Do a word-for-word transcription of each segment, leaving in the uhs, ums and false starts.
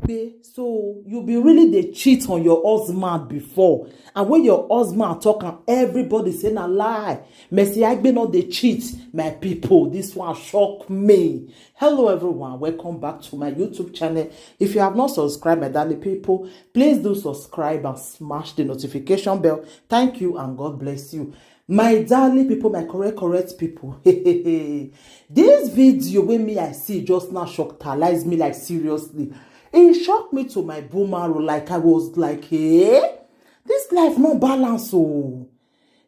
Aigbe, so you be really dey cheat on your husband before, and when your husband talk am, everybody say na lie. Mercy Aigbe no dey cheat. My people, this one shock me. Hello everyone, welcome back to my YouTube channel. If you have not subscribed, my darling people, please do subscribe and smash the notification bell. Thank you and God bless you. My darling people, my correct, correct people. This video wey me I see just now shockalize me, like, seriously. E shock me to my bone marrow. Like, I was like, eh? This life no balance, oh.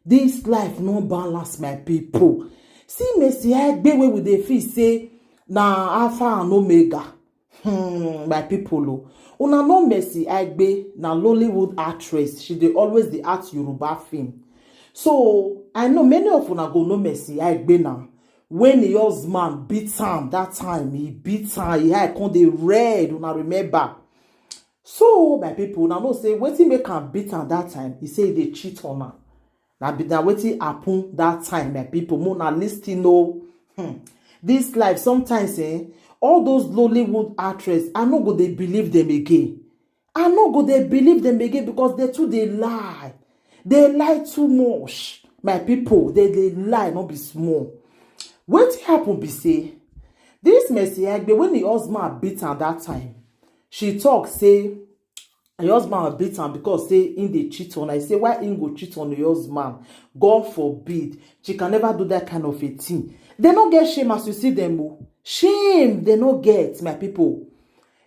This life no balance, my people. See Mercy Aigbe wey we dey feel say na Alpha and Omega. Hmm, my people, oh. Una know Mercy Aigbe, na Nollywood actress. She dey always dey act Yoruba film. So I know many of una go know Mercy Aigbe now. When the husband beat am that time, he beat am, he eye come dey red, una remember. So my people, una know say wetin make am beat am that time, he say he dey cheat on am. Na be na wetin happen that time, my people. Make una listen o. Hmm. This life sometimes, eh, all those Nollywood actress, I no go dey believe them again. I no go dey believe them again because they too dey lie. They lie too much. My people, they dey lie, no be small. Wetin happen be say, this Mercy Aigbe, when the husband beat am that time, she talk say her husband beat am because say him dey cheat on her. He say why him go cheat on the husband? God forbid. She can never do that kind of a thing. They no get shame as you see them o. Shame they no get, my people.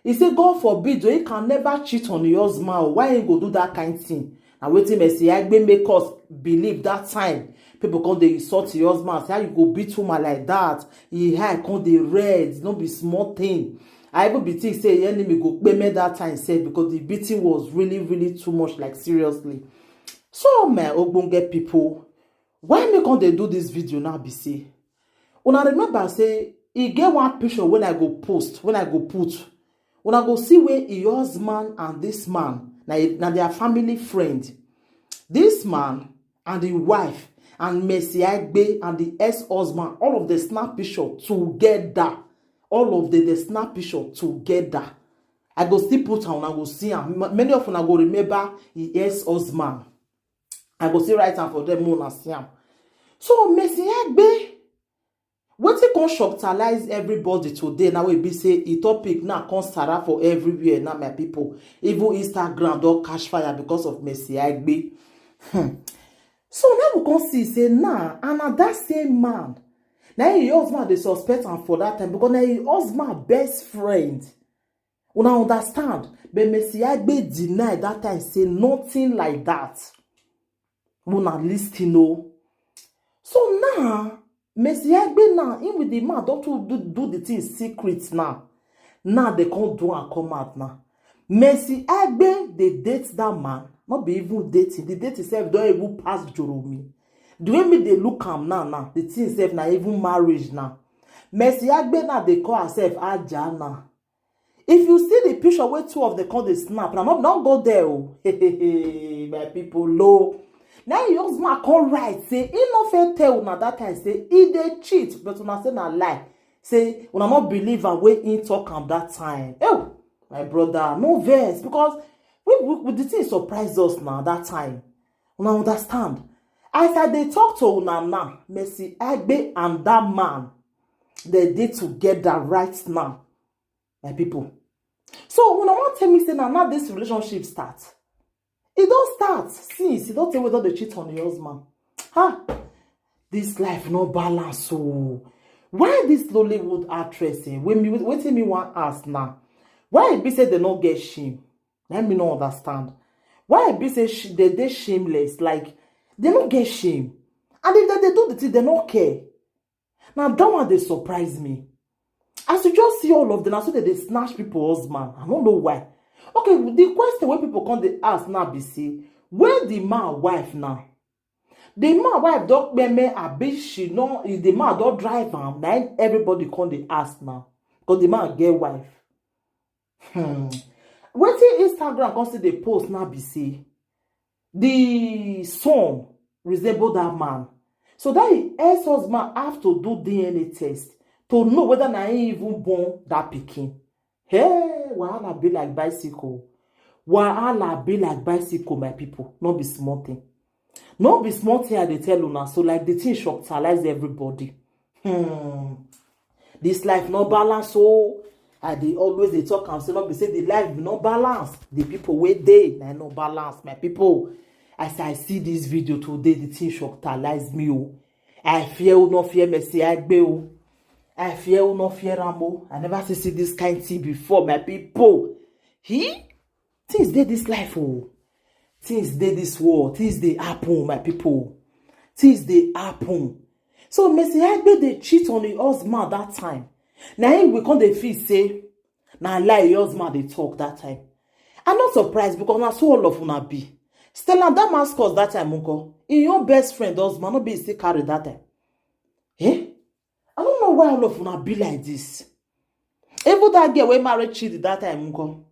He say God forbid o, he can never cheat on the husband o. Why he go do that kind thing? Na wetin Mercy Aigbe make us believe that time. People come dey insult the husband, say how you go beat woman like that? He eye come dey red, no be small thing. I even be think say enemy go pay me that time sef because the beating was really, really too much, like, seriously. So my ogbonge people, why me come dey do this video now be say, una remember say e get one picture when I go post, when I go put, una go see where e husband and this man, na, na their family friend. This man and the wife and Mercy Aigbe and the ex-husband, all of the snap picture together. All of the, the snap picture together. I go still put am, una go see am. M- many of una go remember e ex-husband. I go still write am for them, una see am. So Mercy Aigbe, wetin come shocktalize everybody today now, wey be say e topic now come sara for everywhere now, my people. Even Instagram don catch fire because of Mercy Aigbe. Hmm. So now we come see say now, and na that same man, na him husband dey suspect am for that time because na him husband best friend. Una understand? But Mercy Aigbe deny that time, say nothing like that. Una listen o. So now, Mercy Aigbe now, him with the man don too do, do the thing secret now. Now they come do and come out now. Mercy Aigbe dey date that man, not be even dating. The date itself don even pass Joromi. The way me dey look am now, now the thing sef na even marriage now. Mercy Aigbe now dey call herself Aja now. If you see the picture wey two of them come dey snap, na no, no go there o. My people, lo. Now your husband come write say he no fit tell una that time say he dey cheat, but una say na lie. Say una no believe am wey he talk am that time. Oh, my brother, no vex because we, we, we the thing surprise us now that time. Una understand? As I dey talk to una now, Mercy Aigbe and that man, they dey together right now, my people. So una wan tell me say na now this relationship start? E don start since. E don tey wey don dey cheat on the husband. Ha! This life no balance o. Why this Nollywood actress, eh, wey me, wetin me wan ask now? Why e be say they no get shame? Let me no understand. Why e be say sh- they dey shameless? Like, they no get shame. And if they dey do the thing, they no care. Now that one dey surprise me. As you just see all of them, na so they dey snatch people husband. I don't know why. Okay, the question wey people come dey ask now be say, where the man wife now? The man wife don kpeme, abi she no, if the man don drive am, na im everybody come dey ask now. Because the man get wife. Hmm. Wetin Instagram come still dey post now be say, the son resemble that man. So that his ex-husband have to do D N A test to know whether na him even born that pikin. Hey, wahala be like bicycle. Wahala be like bicycle, my people. No be small thing. No be small thing I dey tell una. So, like, the thing shocktalize everybody. Hmm. This life no balance. So I dey always dey talk and say, no be say the life no balance. The people wey dey na no balance, my people. As I see this video today, the thing shocktalize me. Oh, I fear who no fear Mercy Aigbe. Oh, I fear who no fear Rambo. I never see, see this kind thing before, my people. He Things dey this life. Oh, things dey this world. Things dey happen, my people. Things dey happen. So Mercy Aigbe dey cheat on her husband that time. Na him we come dey feel say na lie her husband dey talk that time. I'm not surprised, because na so all of una be. Stella Damascus that time, uncle, in your best friend husband, no be still carry that time. Eh? I don't know why all of una be like this. Even that girl wey marry Chidi that time, uncle.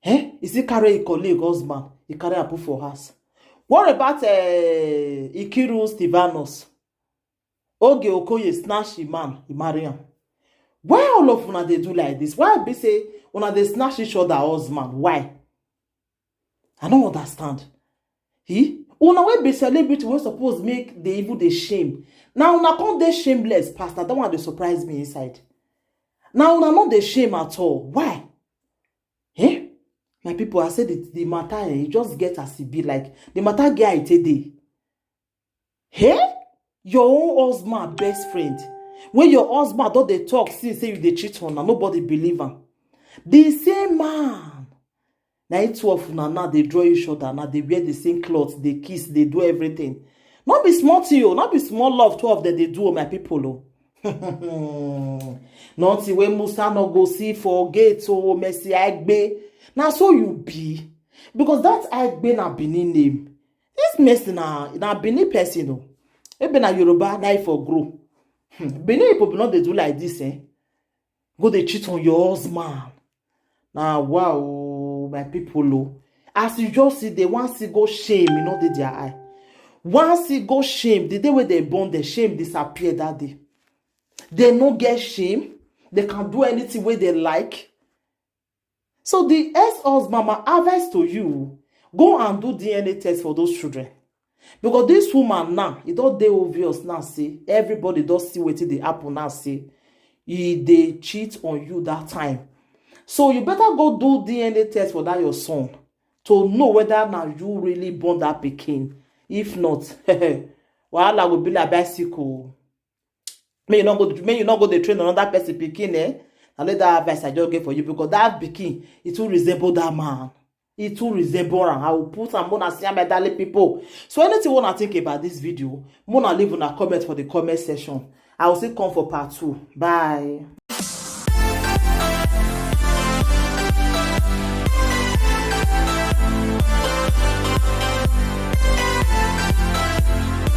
Eh? Is he carry a colleague husband? He carry a put for house. What about uh, Ikiru Stevanus? Oge Okoye snatch him man, he marry him. Why all of una dey do like this? Why be say una dey snatch each other husband? Why? I don't understand. He una wey be celebrity wey suppose make dey even dey shame. Now una come dey shameless, pastor. That one dey surprise me inside. Now una no dey shame at all. Why? Eh? My people, I say the, the matter, eh, e just get as e be. Like, the matter get it today. Hey? Your own husband, best friend. When your husband don dey talk since say you dey cheat on, na nobody believe am. The same man. Na it two of una now dey draw each other, now dey wear the same cloth, dey kiss, dey do everything. No be small thing, oh, no be small love two of them dey do, oh, my people, oh. Nothing wey Musa no go see for gate, oh, Mercy Aigbe. Na so you be. Because that Aigbe na Benin name. This Mercy na, na Benin person, oh. Ebe na Yoruba, na e for grow. Hmm, Benin people be not dey do like this, eh? Go dey cheat on your husband. Na wow, my people, oh. As you just see, they wan see go shame, you know, dey their eye. Wan see go shame. The day wey they born, the shame disappear that day. They no get shame. They can do anything wey they like. So the ex-husband, my advice to you, go and do D N A test for those children. Because this woman now, e don dey obvious now say everybody don see wetin dey happen now say e dey cheat on you that time. So you better go do D N A test for that your son to know whether na you really born that pikin. If not, wahala go be like bicycle. May you not go, may you not go dey train another person pikin, eh? Na let that advice I just get for you, because that pikin, e too resemble that man. E too resemble am. I will put am, una see am, my darling people. So anything una think about this video, una leave una comment for the comment section. I will still come for part two. Bye.